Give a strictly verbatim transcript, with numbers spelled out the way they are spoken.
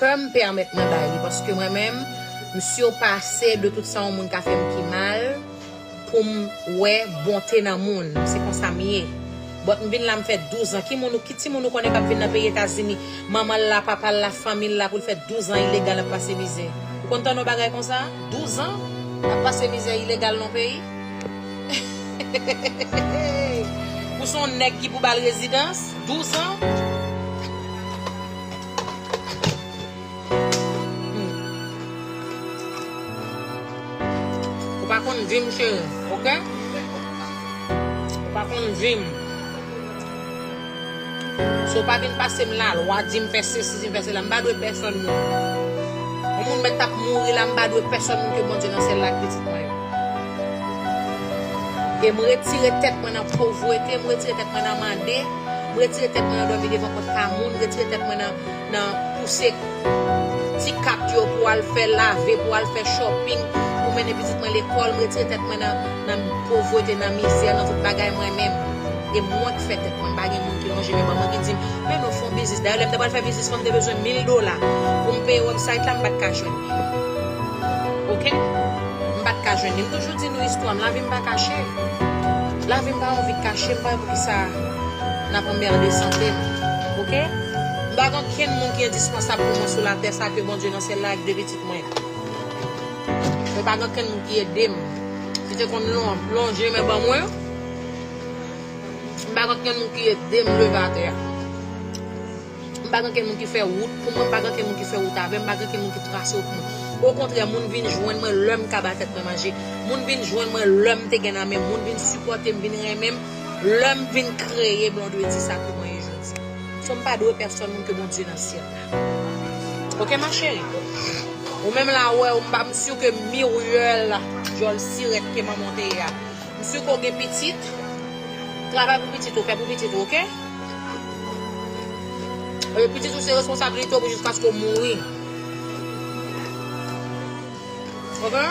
Fè m pèmèt mwen bay li, paske mwen menm, m sipase de tout sa yon moun ka fè m ki mal, pou m wè bonte nan moun. Se konsa m ye. But m vin la, m fè douz an. Ki moun ou, ki timoun ou konnen k ap vin nan peyi Etazini, manman l la, papa l la, fanmi l la, pou l fè douz an ilegal ap pase mizè? Ou konn tande yon bagay konsa? Douz an ap pase mizè ilegal nan peyi? Pou se yon nèg ki pou ba l rezidans, douz an. Hmm. Ou pa konn vi m, cheri, oke? Ou pa konn vi m. So, pa vin pase m lalwa, di m fè sesi, di m fè sela. M pa dwe pèsonn moun. Yon moun mèt t ap mouri la, m pa dwe pèsonn moun ke Bondye nan syèl la ak pitit mwen yo. E m retire tèt mwen nan povrete, m retire tèt mwen nan mande, m retire tèt mwen nan dòmi devan pòt pa moun, m retire tèt mwen nan, nan pouse ti kat yo pou al fè lave, pou al fè shopping, pou mennen pitit mwen lekòl, m retire tèt mwen nan, nan povrete, nan mizè, nan tout bagay mwen menm. E mwen k fè tèt mwen, m pa gen moun ki lonje men ban mwen ki di m, "Men non, fè yon biznis." Dayè, lè m te pral fè biznis mwen, m te bezwen mil dola pou m peye website la, m pa t ka jwenn li. Oke? M pa t ka jwenn li. M toujou di nou istwa m, lavi m pa kache. Lavi m pa yon vi kache, m pa wè poukisa n ap anmède sante m. Oke? M pa gen okenn moun ki endispansab pou mwen sou latè sa ke Bondye nan syèl la ak de pitit mwen. Mwen pa gen okenn moun ki ede m. Si te konn lon-, lonje men ban mwen, m pa gen okenn moun ki ede m leve atè a. M pa gen okenn moun ki fè wout pou mwen, m pa gen okenn moun ki fè wout avè m, m pa gen okenn moun ki trase wout pou mwen. Okontrè, moun vin jwenn mwen lè m ka ba tèt mwen manje. Moun vin jwenn mwen lè m te gen nan men m. Moun vin sipòte m, vin renmen m, lè m vin kreye Blondedy sa ke mwen ye jodi. So, m pa dwe pèsonn moun ke Bondye nan syèl la. Oke, ma chérie? Ou menm la, wè, m pa, m si ke Muriel, djòl sirèt ke manman w te ye a. M si ke w gen pitit. Travay pou pitit ou, fè pou pitit ou, oke? E pitit ou se responsablite w pou jiskaske w mouri. Oke?